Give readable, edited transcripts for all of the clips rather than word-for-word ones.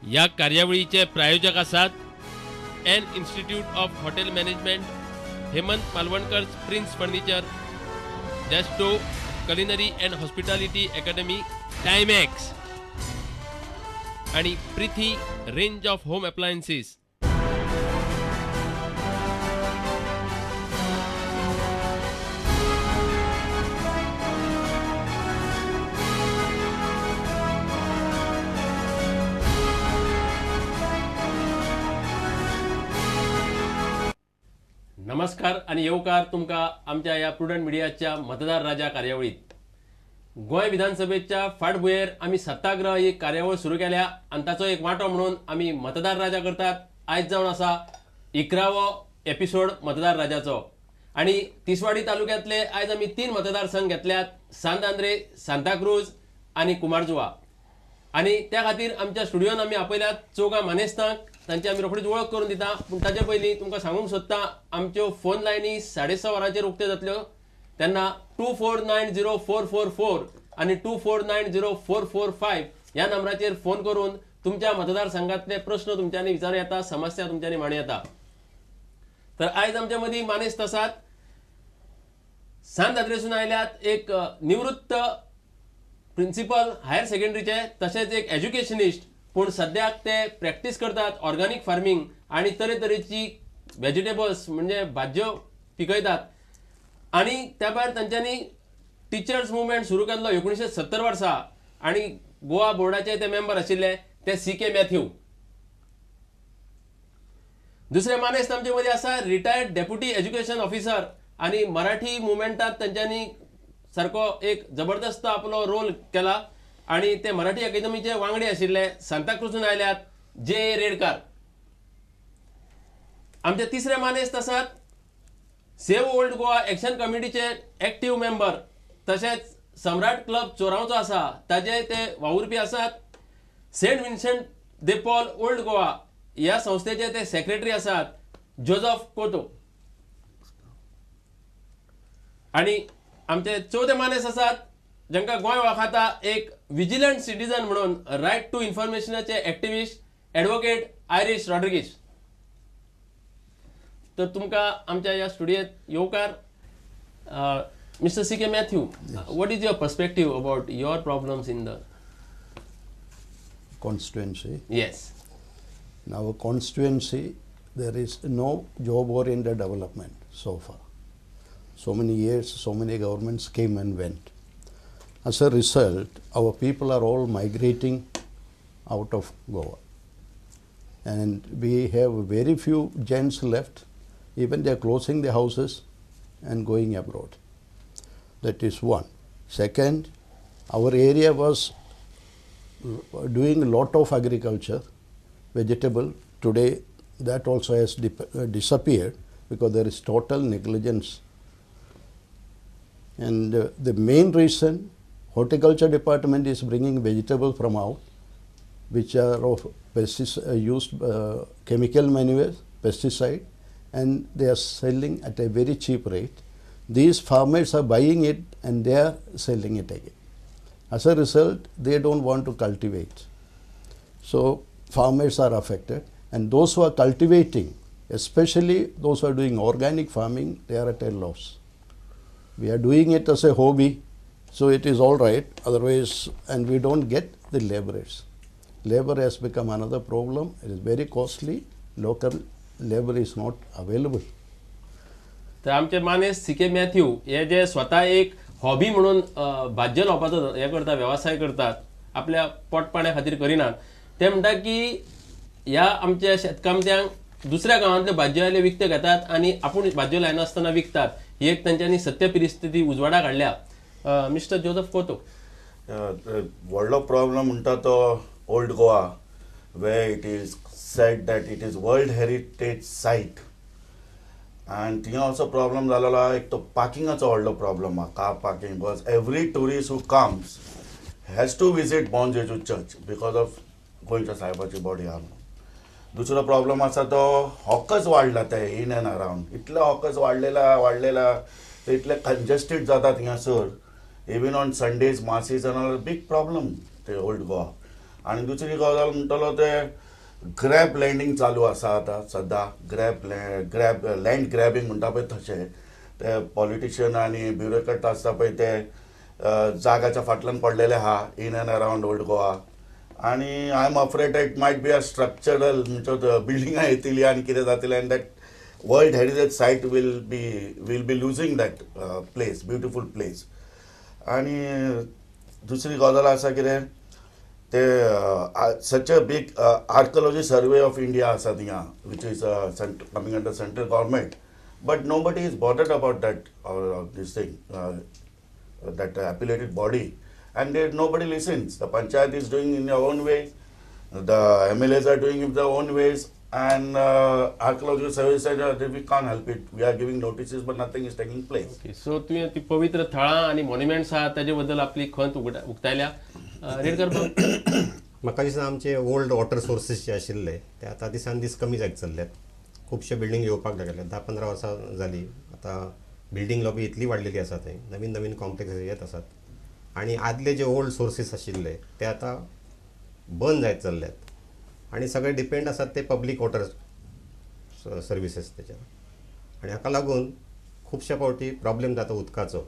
ह्या कार्यावळीचे प्रायोजक आसात N institute of hotel management, Hemant Malvankar prince furniture, Desto culinary and hospitality academy, Timex आणि Preethi range of home appliances. नमस्कार आणि येवकार तुमकां आमच्या ह्या प्रुडंट मिडियाच्या मतदार राजा कार्यावळीत. गोंय विधानसभेच्या फाटभुंयेर आमी सत्याग्रह ही कार्यावळ सुरू केल्या आनी ताचो एक वांटो म्हणून आमी मतदार राजा करतात. आयज जावन आसा 11वो एपिसोड मतदार राजाचो आनी तिसवाडी तालुक्यांतले आयज आमी 3 मतदारसंघ घेतल्यात, सांत आंद्रे, सांताक्रूज आनी कुमारजुवा. आनी त्या खातीर आमच्या स्टुडियोन आमी आपयल्यात चौगां मानेस्तांक, तांची आमी रोखडीच वळख करून दिता. पूण ताचे पयलीं तुमकां सांगूंक सोदता, आमच्यो फोन लायनी 6:30 वरांचेर उक्त्यो जातल्यो तेन्ना 2490444 आनी 2490445 ह्या नंबराचेर फोन करून तुमच्या मतदारसंघातले प्रश्न तुमच्यांनी विचारूं येता, समस्या तुमच्यांनी मांडू येता. तर आयज आमच्या मदीं मानेस्त आसात, सांत आंद्रेसून आयल्यात एक निवृत्त प्रिन्सिपल हायर सेकंडरीचे, तशेंच एक एज्युकेशनिस्ट, पूण सद्याक ते प्रॅक्टीस करतात ऑर्गॅनीक फार्मींग आनी तरेतरेची वेजिटेबल्स म्हणजे भाजयो पिकयतात. आनी त्या भायर तांच्यांनी टिचर्स मुवमेंट सुरू केल्लो 1970 वर्सा आनी गोवा बोर्डाचे ते मेंबर आशिल्ले ते सी.के. मॅथ्यू. दुसरे मानेस्त आमचे मदीं आसा रिटायर्ड डेप्युटी एज्युकेशन ऑफिसर आनी मराठी मुवमेंटात तांच्यांनी सारको एक जबरदस्त आपलो रोल केला आनी ते मराठी अकादमीचे वांगडी आशिल्ले, सांताक्रूजून आयल्यात जे रेडकार. आमचे तिसरे मानेस्त आसात सेव्ह ओल्ड गोवा एक्शन कमिटीचे एक्टीव मेंबर, तशेंच सम्राट क्लब चोरांवचो आसा ताजे ते वावुरपी आसात, Saint Vincent de Paul old Goa ह्या संस्थेचे ते सेक्रेटरी आसात जोजफ कोतो. आनी आमचे चवथे मानेस्त आसात जांकां गोंय वळखता एक विजिलंट सिटीजन म्हणून, रायट टू इन्फॉर्मेशनाचे एक्टिविस्ट एडवोकेट आयरीश रॉड्रिगीस. तर तुमकां आमच्या ह्या स्टुडियोत येवकार. Mister C K Mathew, what is your perspective about your problems in the constituency? Yes. In our constituency, there is no job-oriented development so far. So many years, so many governments came and went. As a result, our people are all migrating out of Goa. And we have very few gents left. Even they are closing the houses and going abroad. That is one. Second, our area was doing a lot of agriculture, vegetable. Today, that also has disappeared because there is total negligence. And the main reason, horticulture department is bringing vegetables from out, which are of used chemical manures, pesticide, and they are selling at a very cheap rate. These farmers are buying it and they are selling it again. As a result, they don't want to cultivate. So farmers are affected, and those who are cultivating, especially those who are doing organic farming, they are at a loss. We are doing it as a hobby, so it is all right. Otherwise, and we don't get the laborers. Labor has become another problem. It is very costly. Local labor is not available. तर आमचे मानेस्त CK. Matthew हे जे स्वता एक hobby म्हणून भाज्यो लावपाचो हे करता, वेवसाय करतात, आपल्या पोट पाण्या खातीर करिनात, ते म्हणटा की ह्या आमच्या शेतकामत्यांक दुसऱ्या गांवांतल्यो भाजयो आयल्यो विकत्यो घेतात आनी आपूण भाजयो लायनासतना विकतात. ही एक तांच्यांनी सत्य परिस्थिती उजवाडाक हाडल्या. मिस्टर जोजफ कोतो, व्हडलो प्रॉब्लम म्हणटा तो old Goa, where it is said that it is world heritage site. आनी थिंगा असो प्रॉब्लम जालेलो आहा, एक तो पार्किंगाचो व्हडलो प्रॉब्लम आहा, car parking, because every tourist who comes has to visit Bom Jesus church because of गोंयच्या सायबाची बॉडी आहा म्हणून. दुसरो प्रॉब्लम आसा तो हॉकर्स वाडला ते इन एंड अरावंड, इतले हॉकर्स वाडलेला ते इतले कंजस्टेड जाता थिंगासर. Even on Sundays masses and all big problem ते ओल्ड गोवा. आनी दुसरी गजाल म्हणटलो ते ग्रॅब लँडींग चालू आसा आतां सद्दां. ग्रॅब लँड ग्रॅबींग म्हणटा पळय तशें ते पॉलिटिशियन आनी ब्युरोक्रेट आसता पळय ते जागाच्या फाटल्यान पडलेले आहा in and around old Goa. आनी I am afraid it might be a structural म्हणजे बिल्डिंगां येतली आनी कितें जातलें आनी that world heritage site will be losing that place, beautiful place. आनी दुसरी गजाल आसा कितें ते such a big Archaeology Survey of India आसा थिंगा, which is coming under central government, but nobody is bothered about that this thing, that appellate body, and they nobody listens. The panchayat is doing in their own way, the MLAs are doing in their own ways, and Archaeological Service said we can't help it. We are giving notices, but nothing is taking place. Okay, so तुवें ती पवित्र थळां आनी monuments आहा ताजे बद्दल आपली खंत उक्तायल्या. रेडकर बाब. म्हाका दिसता आमचे ओल्ड वॉटर सोर्सीस जे आशिल्ले ते आतां दिसान दीस कमी जायत चल्ल्यात. खुबशे बिल्डींग येवपाक लागले. 10-15 वर्सां जालीं आतां बिल्डींग लॉबी इतली वाडलेली आसा, थंय नवीन नवीन कॉम्प्लेक्स येत आसात आनी आदले जे ओल्ड सोर्सीस आशिल्ले ते आतां बंद जायत चल्ल्यात आनी सगळे डिपेंड आसात ते पब्लीक वॉटर सर्विसीस तेचेर. आनी हाका लागून खुबशे फावटी प्रॉब्लेम जाता उदकाचो.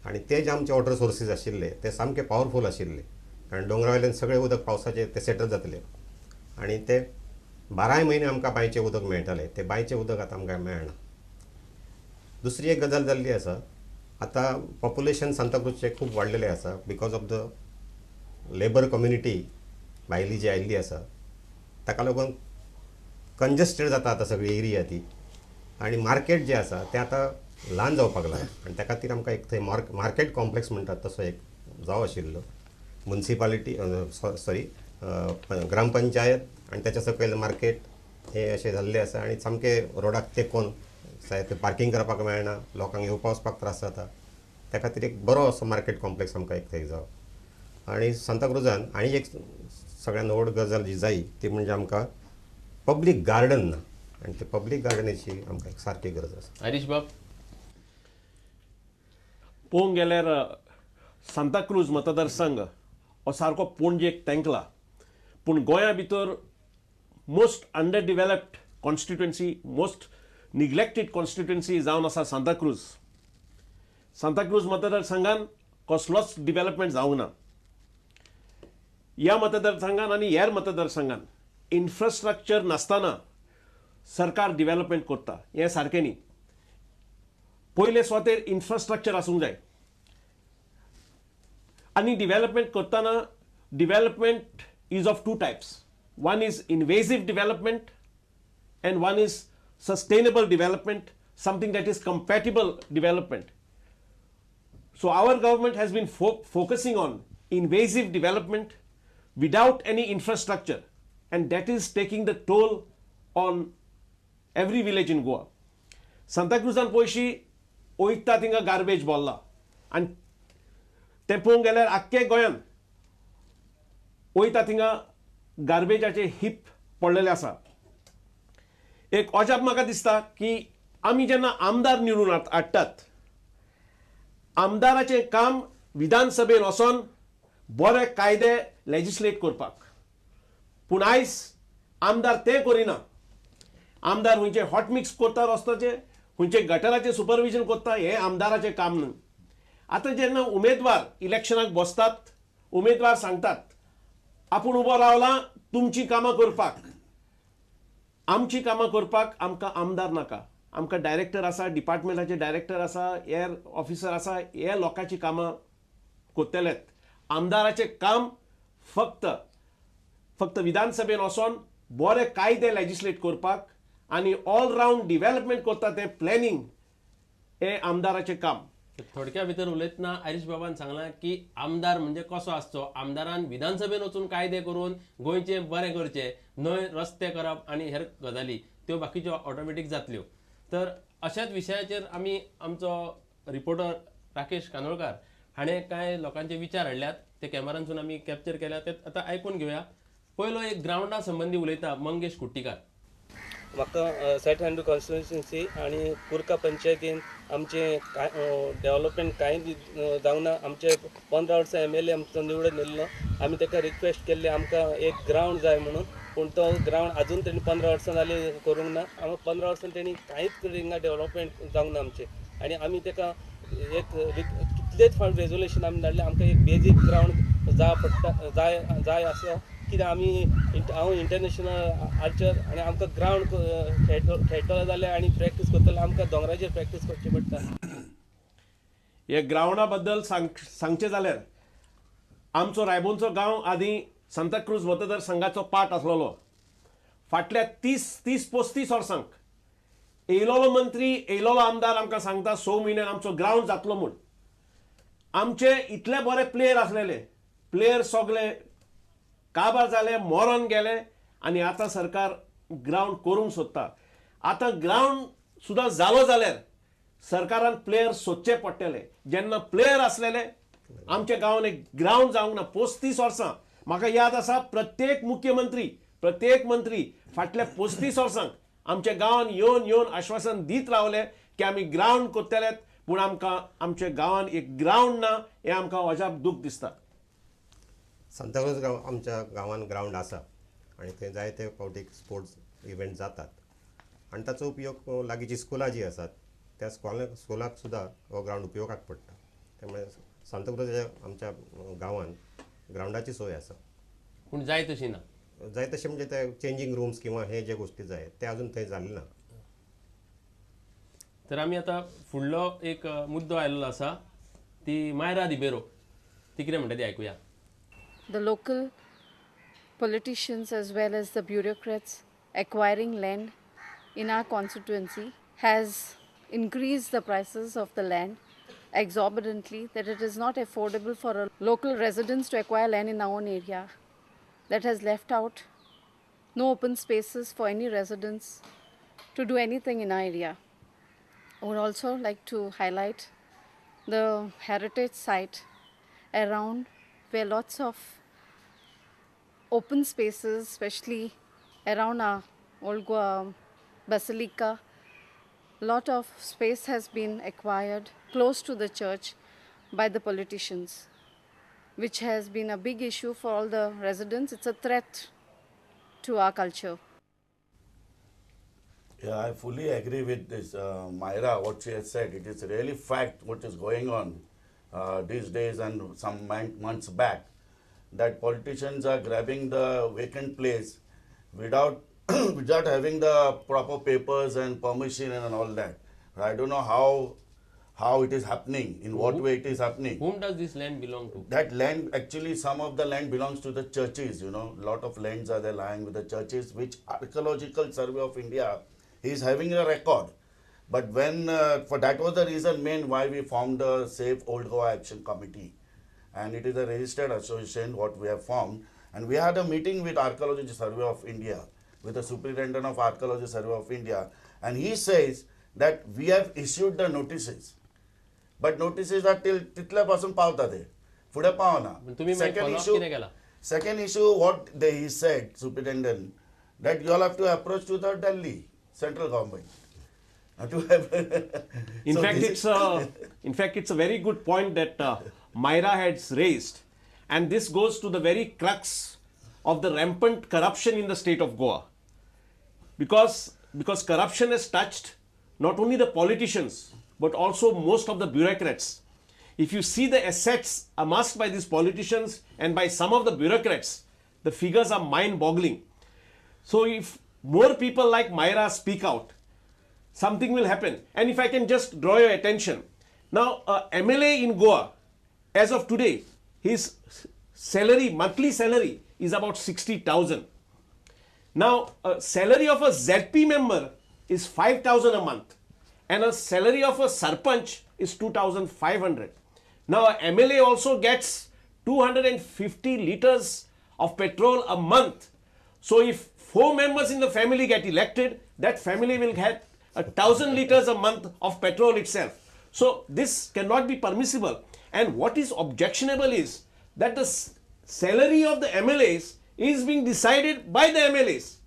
आनी ते जे आमचे वॉटर सोर्सीस आशिल्ले ते सामके पावरफूल आशिल्ले, कारण दोंगरा वयल्यान सगळें उदक पावसाचें तें सेटल जातलें आनी ते बाराय म्हयने आमकां बांयचें उदक मेळटालें. तें बांयचें उदक आतां आमकां मेळना. दुसरी एक गजाल जाल्ली आसा, आतां पॉप्युलेशन सांताक्रूजचें खूब वाडलेलें आसा because of the labour community भायली जी आयिल्ली आसा ताका लागून कंजस्टेड जाता आतां सगळी एरिया ती. आनी मार्केट जें आसा तें आतां ल्हान जावपाक लागलां आनी त्या खातीर आमकां एक थंय मार्केट कॉम्प्लेक्स म्हणटात तसो एक जावो आशिल्लो. मुन्सिपालिटी सॉरी ग्रामपंचायत आनी ताच्या सकयल मार्केट हें अशें जाल्लें आसा आनी सामकें रोडाक तेंकोन थंय पार्कींग करपाक मेळना, लोकांक येवपा वचपाक त्रास जाता. त्या खातीर एक बरो असो मार्केट कॉम्प्लेक्स आमकां एक थंय जावो. आनी सांताक्रुजान आनी एक सगळ्यान व्हड गजाल जी जाय ती म्हणजे आमकां पब्लीक गार्डन ना आनी ते पब्लीक गार्डनाची आमकां एक सारकी गरज आसा. हरीश बाब. पळोवंक गेल्यार सांताक्रूज मतदारसंघ हो सारको पणजेक तेंकला, पूण गोंया भितर most under developed constituency, most neglected constituency जावन आसा सांताक्रूज. सांताक्रूज मतदारसंघान कसलोच डिवेलपमेंट जावंक ना. ह्या मतदारसंघान आनी हेर मतदारसंघान इन्फ्रास्ट्रक्चर नासतना सरकार डिवेलपमेंट करता हें सारकें न्ही. पयले सुवातेर इन्फ्रास्ट्रक्चर आसूंक जाय आनी डिवेलपमेंट करतना development is of two types. One is invasive development and one is sustainable development, something that is compatible development. So our government has been focusing on invasive development without any infrastructure, and that is taking the toll on every village in Goa. सांताक्रुजान पयशी वयता थिंगा garbage भरला आनी तें पळोवंक गेल्यार आख्खे गोंयान वयता थिंगा गार्बेजाचे हिप पडलेले आसा. एक अजाप म्हाका दिसता की आमी जेन्ना आमदार निवडून हाडटात, आमदाराचें काम विधानसभेन वचोन बरे कायदे लेजिस्लेट करपाक, पूण आयज आमदार तें करिना. आमदार खंयचे हॉट मिक्स करता रस्त्याचे, खंयचे गटराचें सुपरविजन करता, हें आमदाराचें काम न्हय. आतां जेन्ना उमेदवार इलेक्शनाक बसतात, उमेदवार सांगतात आपूण उबो रावला तुमचीं कामां करपाक, आमचीं कामां करपाक आमकां आमदार नाका, आमकां डायरेक्टर आसा, डिपार्टमेंटाचे डायरेक्टर आसा, हेर ऑफिसर आसा, हे लोकांचीं कामां करतलेत. आमदाराचें काम फक्त फक्त विधानसभेन वचोन बरे कायदे लेजिस्लेट करपाक आनी ऑल रावंड डिवेलपमेंट करता तें प्लॅनिंग हें आमदाराचें काम. थोडक्या भितर उलयतना हरीश बाबान सांगलां की आमदार म्हणजे कसो आसचो, आमदारान विधानसभेन वचून कायदे करून गोंयचें बरें करचें न्हय, रस्ते करप आनी हेर गजाली त्यो बाकीच्यो ऑटोमॅटीक जातल्यो. तर अशाच विशयाचेर आमी आमचो रिपोर्टर राकेश कानोळकार हाणें कांय लोकांचे विचार हाडल्यात, ते कॅमेरांसून आमी कॅप्चर केल्या, ते आतां आयकून घेवया. पयलो एक ग्रावंडा संबंदी उलयता मंगेश कुट्टीकार. म्हाका सेंट एंड्रू कॉन्स्टिट्युएन्सी आनी कुर्का पंचायतीन आमचें कांय डेवलपमेंट कांय जावंक ना. आमचे 15 वर्सां एम एल ए आमचो निवडून येयल्लो, आमी ताका रिक्वेस्ट केल्ली आमकां एक ग्रावंड जाय म्हणून, पूण तो ग्रावंड आजून तेणी 15 वर्सां जालीं करूंक ना. आमकां 15 वर्सां तेणी कांयच हिंगा डेवलपमेंट जावंक ना आमचें. आनी आमी ताका एक कितलेच फावट रेजोल्युशन आमी धाडलें, आमकां एक बेजीक ग्रावंड जाय पडटा, जाय जाय आसा. कित्याक आमी हांव इंटरनॅशनल आर्चर आनी आमकां ग्रावंड खेळटलो जाल्यार आनी प्रॅक्टीस करतलो आमकां दोंगराचेर प्रॅक्टीस करची पडटा. हे ग्रावंडा बद्दल सांगचें जाल्यार आमचो रायबोनचो गांव आदीं सांताक्रूज मतदारसंघाचो पार्ट आसलेलो. फाटल्या 30-35 वर्सांक येयलोलो मंत्री, येयलोलो आमदार आमकां सांगता 6 म्हयन्यान आमचो ग्रावंड जातलो म्हूण. आमचे इतले बरे प्लेयर आसलेले, प्लेयर सगळे काबार जाले, मरोन गेले आनी आतां सरकार ग्रावंड करूंक सोदता. आतां ग्रावंड सुद्दां जालो जाल्यार सरकारान प्लेयर सोदचे पडटले. जेन्ना प्लेयर आसलेले आमच्या गांवान एक ग्रावंड जावंक ना 35 वर्सां. म्हाका याद आसा प्रत्येक मुख्यमंत्री, प्रत्येक मंत्री फाटल्या 35 वर्सांक आमच्या गांवान येवन येवन आश्वासन दीत रावले की आमी ग्रावंड करतले, पूण आमकां आमच्या गांवान एक ग्रावंड ना हें आमकां अजाप दूख दिसता. सांताक्रूज गांव आमच्या गांवान ग्रावंड आसा आनी थंय जायते फावटी स्पोर्ट्स इव्हेंट जातात आनी ताचो उपयोग लागींची स्कुलां जीं आसात त्या स्कुलाक सुद्दां हो ग्रावंड उपयोगाक पडटा. त्यामुळे सांताक्रूज आमच्या गांवान ग्रावंडाची सोय आसा, पूण जाय तशी ना. जाय तशें म्हणजे ते चेंजींग रूम्स किंवा हे जे गोष्टी जाय ते अजून थंय जाले ना. तर आमी आतां फुडलो एक मुद्दो आयिल्लो आसा, ती मायरा रिबेरो, ती कितें म्हणटा ती आयकुया. The local politicians as well as the bureaucrats acquiring land in our constituency has increased the prices of the land exorbitantly, that it is not affordable for a local residents to acquire land in our own area. That has left out no open spaces for any residents to do anything in our area. I would also like to highlight the heritage site around where lots of open spaces, especially around our Old Goa Basilica, lot of space has been acquired close to the church by the politicians, which has been a big issue for all the residents. It's a threat to our culture. Yeah, I fully agree with this Myra, what she has said. It is really fact what is going on these days and some months back, that politicians are grabbing the vacant place without without having the proper papers and permission and all that. I don't know how it is happening, in what way it is happening. Whom does this land belong to? That land, actually some of the land belongs to the churches, you know. Lot of lands are there lying with the churches, which Archaeological Survey of India is having a record. But when, for that was the reason main why we formed the Save Old Goa Action Committee. And it is a registered association what we have formed. And we had a meeting with Archaeological Survey of India, with the Superintendent of Archaeology Survey of India. And he says that we have issued the notices. But notices are till titल्या पासून पावता ते, फुडें पावना. Second issue what he said, Superintendent, that you all have to approach to the Delhi central government. In fact, it's a very good point that Myra has raised, and this goes to the very crux of the rampant corruption in the state of Goa, because corruption has touched not only the politicians but also most of the bureaucrats. If you see the assets amassed by these politicians and by some of the bureaucrats, the figures are mind-boggling. So if more people like Myra speak out, something will happen. And if I can just draw your attention. Now, MLA in Goa, as of today, his salary, monthly salary is about 60,000. Now, a salary of a ZP member is 5,000 a month, and a salary of a sarpanch is 2,500. Now, a MLA also gets 250 liters of petrol a month. So, if 4 members in the family get elected, that family will get 1,000 liters a month of petrol itself. So, this cannot be permissible. And what is objectionable is that the salary of the MLAs is being decided by the MLAs.